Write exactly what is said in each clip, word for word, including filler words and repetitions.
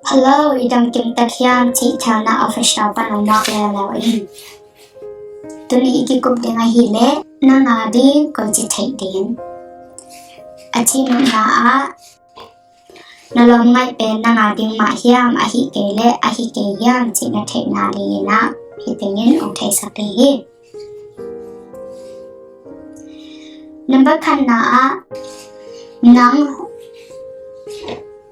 Hello, i dam kim tak hiam cih thalna official pan hong muak leuleu ing. Tuni i kikup ding ahih leh na nga ding koici theih ding. A cihnopna ah na lawm ngaih pen na nga ding mah hiam, ahih kei leh ahi kei hiam cih na theihna dingin ah hih tengin hong theisak ding hi. Number khatna ah nang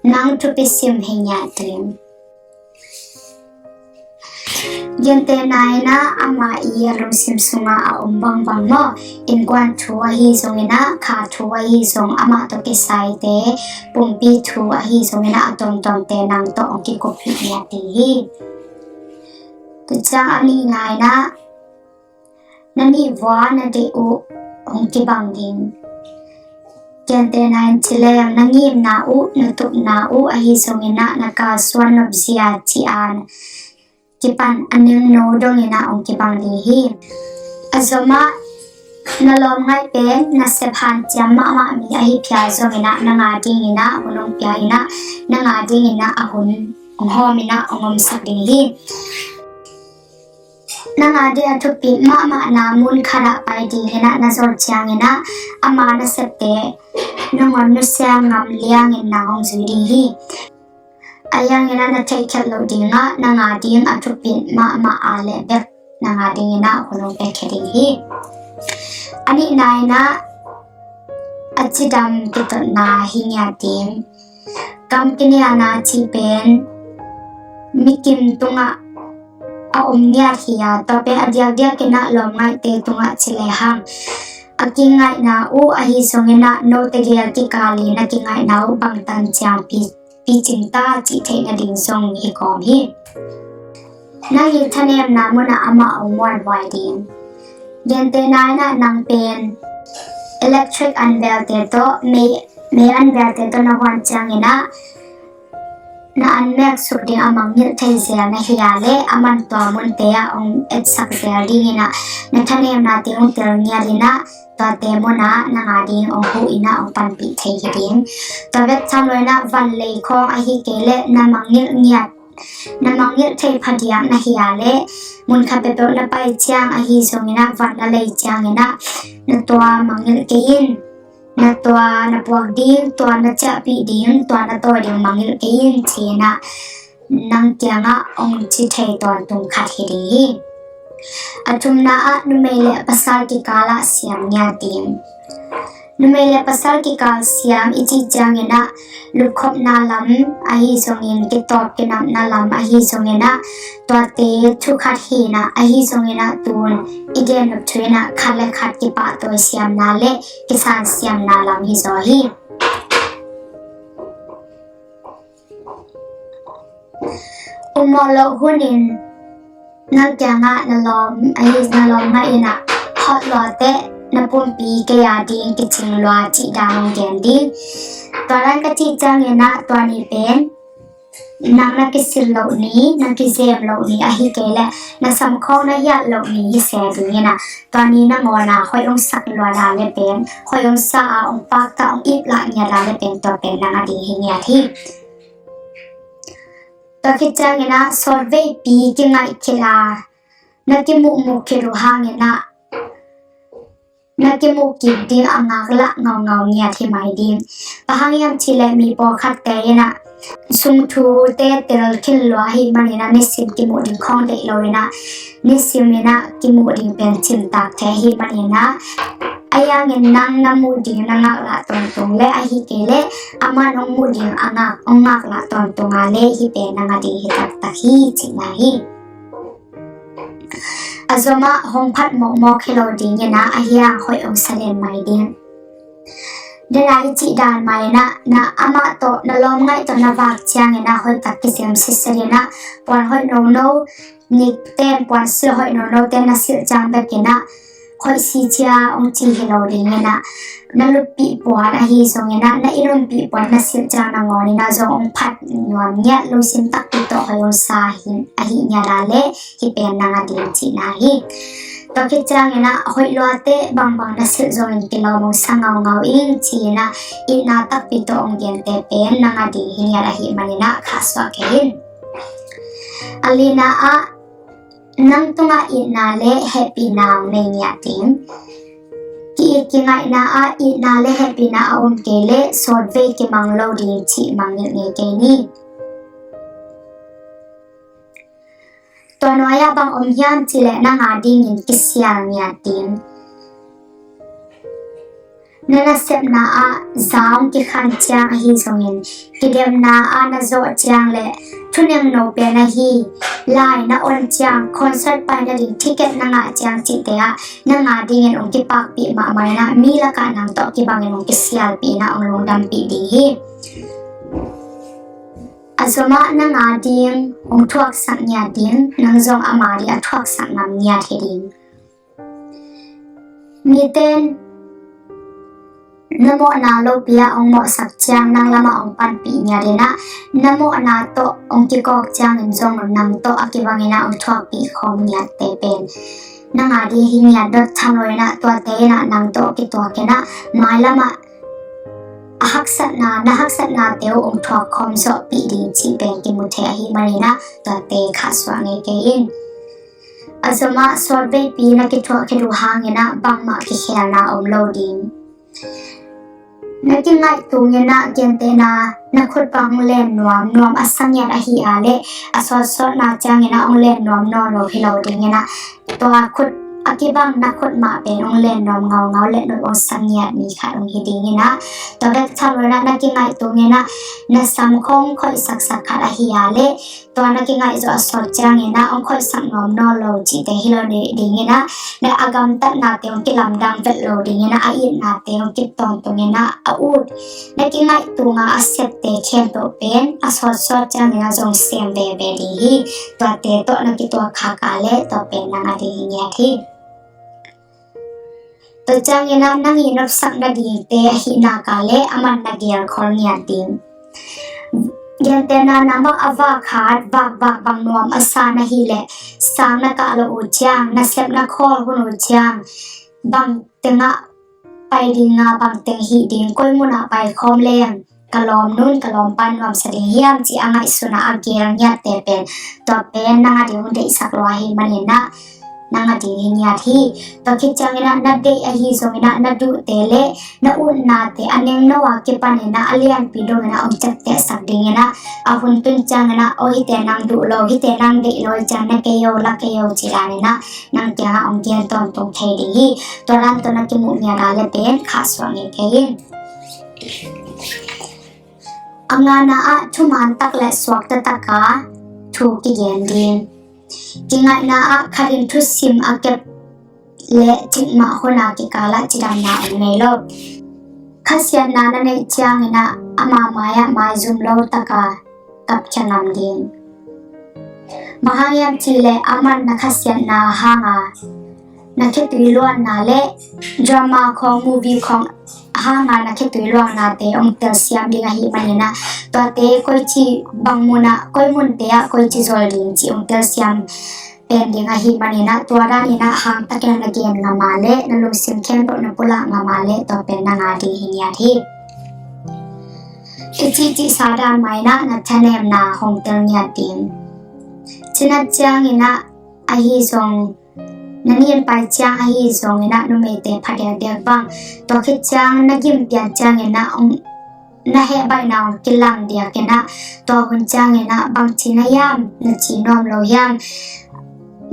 nang thupi sim hi ngiat ding. Gentehna in ah ama i a lungsim sungah a om bangbang maw, innkuan thu ahi zongin ah, kha thu ahi zong, amah tawh kisaite pumpi thu ahi zongin ah, a tuamtuamte nang tawh hong kikup hi ngiat ding hi. Tua ciang a nihna in ah na nihvua na deih uh hong kibang ding. Gentehna in ci leng na ngimna uh, na tupna uh ahi zongin ah, na kalsuan nopzia cih a kipan a ningno dongin ah hong kibang ding hi. A zomah na lawm ngaih pen na sep hanciam mahmah mi ahi phial zongin ah na nga dingin ah hun hong pia in ah, na nga dingin ah a hun hong hawm in ah hong omsak ding hi. Na nga ding a thupi mahmahna mun khat ah pai dingin ah na zol ciangin ah ama na septe nangawn nusia ngam liangin na hong zui ding hi. A hiangin ah na theihkhiat loh dingah na nga ding a thupi mahmah a leh bek na nga dingin ah hun hong piakhia ding hi. A nihna in ah a cidam kitotna hi ngiat ding. Kam kinialna cih pen mikim tungah a om ngiat hi a, tua pen a diakdiakin ah lawm ngaihte tungah ci lehang a kingaihna uh ahi zongin ah note gel kikal in a kingaihna uh bangtan ciang pi, picing ta cih theih nading zong hi kawm hi. Nang i thanemna munah amah hong muanhuai ding. Gentehna in ah nang pen electric anbelte tawh, mei, mei anbelte tawh na huan ciangin ah na anmek suk ding a mangngilh thei zel na hi a leh, aman tua munte ah hong etsak zel dingin ah na thanemnate hong tel ngiat in ah tuate munah na nga ding hong huh in ah hong panpih thei hi ding. Tua bek tham lo in ah van lei khawng ahi kei leh na mangngilh ngiat, na mangngilh thei phadiak na hi a leh, mun khat peuhpeuh na pai ciang ahi zongin ah van na lei ciangin ah na tua mangngilh kei in, na tua na puak ding, tua na ciahpih ding, tua na tawi ding mangngilh kei in ci in ah nang kiangah hong ci thei tawntung khat hi ding hi. A thumna ah numei le pasal kikal ah siam ngiat ding. Numei le pasal kikal siam i cih ciangin ah lupkhopna lam ahi zongin, kitawp kinapna lam ahi zongin ah tuate thu khat hi in ah, ahi zongin ah tun i gen nop thu in ah khat le khat kipahtawi siamna le kisan siamna lam hi zaw hi. Ummawh loh hunin nang kiangah na lawm, ahi na lawm ngaih in ah hot lua teh na pumpi kei a ding kicing lua cih dan hong gen ding. Tua dan ka cih ciangin ah tua ni pen nang na kisil loh ni, na kizem loh ni, ahi kei leh na samkhawng na hiat loh ni hi se dingin ah, tua ni nangawn ah hoih hong sak lua dan le pen, hoih hong sa a hong pakta hong ip lah ngiat dan le pen tua pen nang a ding hi ngiat hi. Tua khit ciangin ah sawtveipi kingaih khit a na kimuhmuh khit uh hangin ah na kimuh kik ding a ngaklah ngaungau ngiat hi mai ding. Bang hang hiam cih leh mi pawlkhatte in ah sungthute tel khin lua ahih manin ah nisim kimuh ding khawng deih lo in ah nisim in ah kimuh ding pen cimtak thei ahih manin ah, a hiangin nang na muh ding na ngaklah tawntung le ahi kei leh aman hong muh ding a ngak, hong ngaklah tawntung a leh hih pen nang a ding hi taktak hi cihna hi. A zomah hong phat mawkmawk hi lo dingin ah a hiang hoih hong sa den mai ding. Dena i cih dan mai in ah na amah tawh na lawm ngaih tawh na vak ciangin ah hoihtak kizem sitset in ah puan hoih nono, nikten puan silh hoih nonote na silh ciang bekin ah hoih si cia hong ci hi lo dingin ah na luppih puan ahi zongin ah na i luppih puan na silh ciang nangawn in ah zong hong phat nuam ngiat, lungsim takpi tawh hoih hong sa hi, ahi ngiat a leh hih pen nang a ding cihna hi. Tua khit ciangin ah hoih luate bangbang na silh zongin kilawm hong sa ngaungau ing ci-in ah itna takpi tawh hong gente pen nang a ding hi ngiat ahih manin ah khahsuah kei in. A lina ah nang tungah itna le hehpihna hong nei ngiat ding. Ki-it kingaihna ah itna le hehpihna a om kei leh sawtvei kimang lo ding cih mangngilh ngei kei ni. Tua nuai-ah bang om hiam cih leh nang a dingin kisial ngiat ding. Na nasepna ah za hong kikhan ciang ahi zongin kidemna ah na zawh ciang le thunengno pen ahi lai na on ciang concert pai nading ticket na ngah ciang cihte ah nang a dingin hong kipakpih mahmah in ah mi lakah nang tawh kibangin hong kisialpih in ah hong lungdampih ding hi. A zomah nang a ding hong thuaksak ngiat ding, nang zong ama ding a thuaksak ngam ngiat hi ding. Miten na mawhna lopi ah hong mawhsak ciang nang lamah hong panpih ngiat in ah na mawhna tawh hong kikawk ciangin zong nang tawh a kibangin ah hong thuakpih khawm ngiatte pen nang a ding hi ngiat dot tham lo in ah tuate in ah nang tawh kituak in ah mailamah a haksatna, na haksatnate uh hong thuak khawm zawhpih ding cih pen kimu thei ahih manin ah tuate khahsuah ngei kei in. A zomah sawtveipi na kithuah khit uh hangin ah bangmah kikhelna om lo ding. Na kingaih tungin ah gentehna na khut bang hong len nuam nuam a sa ngiat ahi a leh a sawtsawtna ciangin ah hong len nuam nawn lo hi lo dingin ah tua khut a kibang na khut mah pen hong len nuam ngaungau le nuih hong sa ngiat mi khat hong hi dingin ah tua bek tham lo in ah na kingaih tungin ah na sam khawng khoihsaksak khat ahi a leh tua na kingaih zawh a sawt ciangin ah hong khoihsak nuam nawn lo cihte hi lo dingin ah na a gamtatnate hong kilamdang vet lo dingin ah a itnate hong kip tawntungin ah a ut na kingaih tunga a sette khempeuh pen a sawtsawt ciangin ah zong sem veve ding hi. Tuate tawh na kituak khak a leh tua pen nang a ding hi ngiat hi. Tua ciangin ah nang i nopsak nadingte ahih nak a leh aman na gelkhol ngiat ding. Gentehna na mah a vak khat vakvak bang nuam a sa na hih leh sang na kah loh uh ciang na sep na khawl hun uh ciang bang tengah pai ding a bang teng hih ding koi munah pai khawm leng ka lawmnu in ka lawmpa in nuamsa ding hiam cih a ngaihsun a a gel ngiatte pen tua pen nang a ding hong deihsak lua ahih manin ah nang a ding hi ngiat hi. Tua khit ciangin ah na deih ahi zongin ah na duhte le na utnate a nengno a kipanin ah a lianpi dongin ah hong ciaptehsak dingin ah a hun tun ciangin ah aw hihte nang duh lo hihte nang deih lo ciang na kei o la kei o ci danin ah nang kiangah hong gen tawntung thei ding hi. Tua dan tawh na kimuh ngiat a le pen khahsuah ngei kei in. A ngana ah thuman tak le suakta taka thu kigen ding. Kingaihna ah khat in thusim a kep le cikmah hun a kikal ah cidamna om ngei lo. Khasiatna na neih ciangin ah ama mai-ah maizum lo taka kapkhia ngam ding. Bang hang hiam cih leh aman na khasiatna hanga na khitui luanna le drama khawng movie khawng hanga na khitui luannate hong telsiam ding ahih manin ah tuate koici bang munah koi munte ah koici zol ding cih hong telsiam pen ding ahih manin ah tua danin ah hangtakin ah na gen ngam a le na lungsim khempeuh na pulak ngam a le tua pen nang a ding hi ngiat hi. I cihcihsa dan mah in ah na thanemna hong tel ngiat ding. Cinat ciangin ah ahi zong na nianpai ciang ahi zongin ah numeite pha diakdiak bang tua khit ciang na gim pian ciangin ah hong na heh baihna hong kilang diakin ah tua hun ciangin ah bangci na hiam na ci nuam lo hiam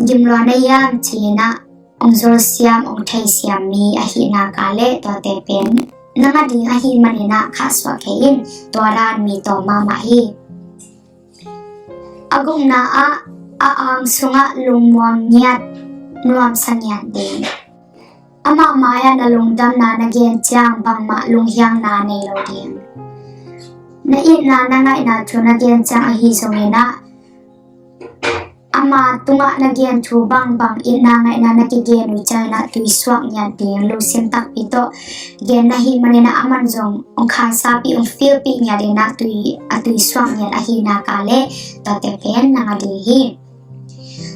gim lua na hiam ci-in ah hong zolsiam hong theisiam mi ahih nak a le tuate pen nang a ding ahih manin ah khahsuah kei in. Tua dan mi tawm mahmah hi. A gukna ah a ang sungah lungmuang ngiat nuamsa ngiat ding. Amah mai-ah na lungdamna na gen ciang bangmah lunghiangna nei lo ding. Na itna na ngaihna thu na gen ciang ahi zongin ah ama tungah na gen thu bangbang itna ngaihna na kigen uh ciangin ah tui suak ngiat ding. Lungsim takpi tawh gen na hih manin ah aman zong hong khansapi hong filpih ngiat in ah tui a tui suak ngiat ahih nak a le tuate pen nang a ding hi.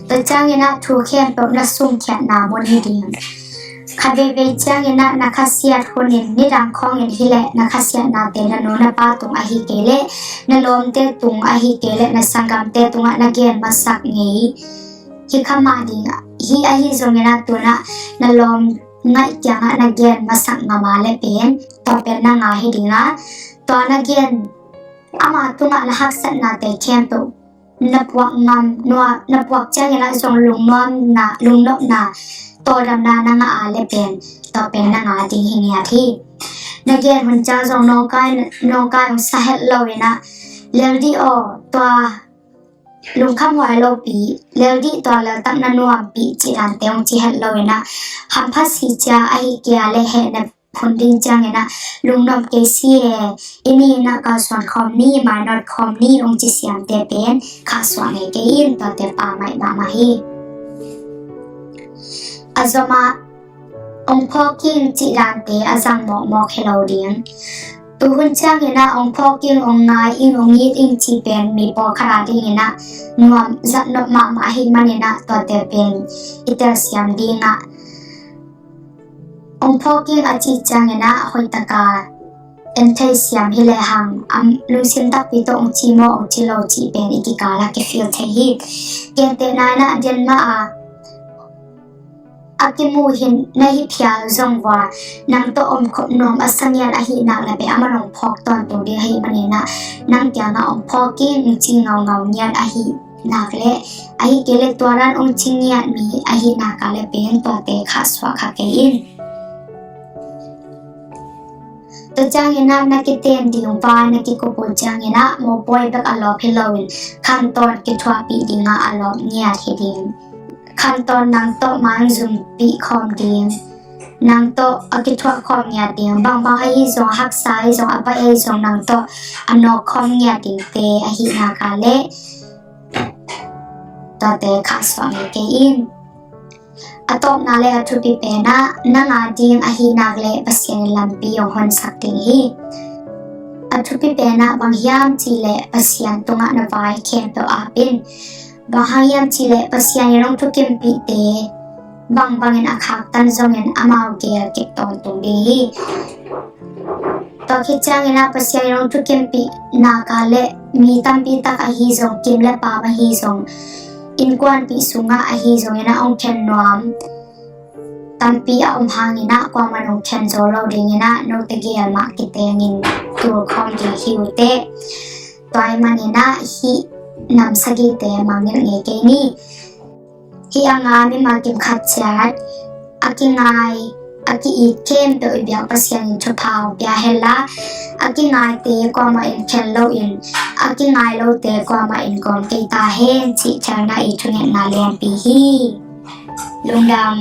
Tua ciangin ah thu khempeuh na sumkhiatna mun hi ding. Khat veivei ciangin ah na khasiat hun in nidang khawngin hi leh na khasiatnate na nu na pa tung ahi kei leh na lawmte tung ahi kei leh na sanggamte tungah na gen masak ngei hi kha mah ding. Hi ahi zongin ah tu-in ah na lawm ngaih kiangah na gen masak ngam a leh pen tua pen na nga hi ding a, tua na gen ama tungah na haksatnate khempeuh na puak ngam nuam, na puak ciangin ah zong lungnuamna, lungnopna, tawldamna na ngah a leh pen tua pen na nga ding hi ngiat hi. Na gen hun ciang zong nawngkai, nawngkai hong sa het lo-in ah lel dih aw, tua lungkhamhuai lopi, lel dih, tua leltak na nuampi cih dante hong ci het lo-in ah hampha si cia ahi kei leh hehna phun ding ciangin ah lungnop kei si e, i ni in ah kalsuan khawm ni, mainawt khawm ni hong ci siamte pen khahsuah ngei kei in, tuate pha mai mahmah hi. A zom ah ong phawk ing cih dante a zang mawkmawk hi lo ding. Tu hun ciangin ah ong phawk ing, ong ngai ing, ong it ing cih pen mi pawlkhat a dingin ah nuam zatnop mahmah ahih manin ah tuate pen i telsiam ding ah, ong phawk ing a cih ciangin ah hoihtaka en thei siam hi lehang, a lungsim takpi tawh ong ci maw ong ci lo cih pen i kikal ah kifeel thei hi. Gentehna in ah Denmark a a kimu hi na hi phial zong vua, nang tawh omkhop nuam a sa ngiat ahih nak leh pen aman ong phawk tawntung ding ahih manin ah nang kiangah ong phawk ing, ong ci ngaungau ngiat ahih nak leh, ahih kei leh tua dan ong ci ngiat mi ahih nak leh pen tuate khahsuah kha kei in. Tua ciangin ah na kiten ding vai na kikup uh ciangin ah mopawi bek a lawp hi loin khantawn kithuahpih dingah a lawp ngiat hi ding. Khantawn nang tawh man zumpih khawm ding, nang tawh a kithuah khawm ngiat ding. Bangbang ahi zong, a haksa ahi zong, a baih ahi zong, nang tawh a nawk khawm ngiat dingte ahih nak leh tuate khahsuah ngei kei in. A tawpna le a thupi pen ah nang a ding ahih nak leh Pasian in lampi hong honsak ding hi. A thupi pen ah bang hiam cih leh Pasian tungah na vai khempeuh ap in. Bang hang hiam cih leh Pasian in hong thukimpihte bangbangin a khaktan zongin amau gel kik tawntung ding hi. Tua khit ciangin ah Pasian in hong thukimpih nak leh mi tampi tak ahi zong, kim le paam ahi zong, innkuanpih sungah ahi zongin ah hong khen nuam tampi a om hangin ah kuaman hong khen zo lo dingin ah note gel mah kitengin tul khawm ding hi uh teh. Tua ahih manin ah hih nam sagihte mangngilh ngei kei ni. Hih a nga mimal kim khat ciat a kingai, a ki-it khempeuh i biak Pasian in thupha hong pia hen la, a kingaite kuamah in khen loin a kingai lote kuamah in gawm kei ta hen cih thalna i thungetna lianpi hi. Lungdam.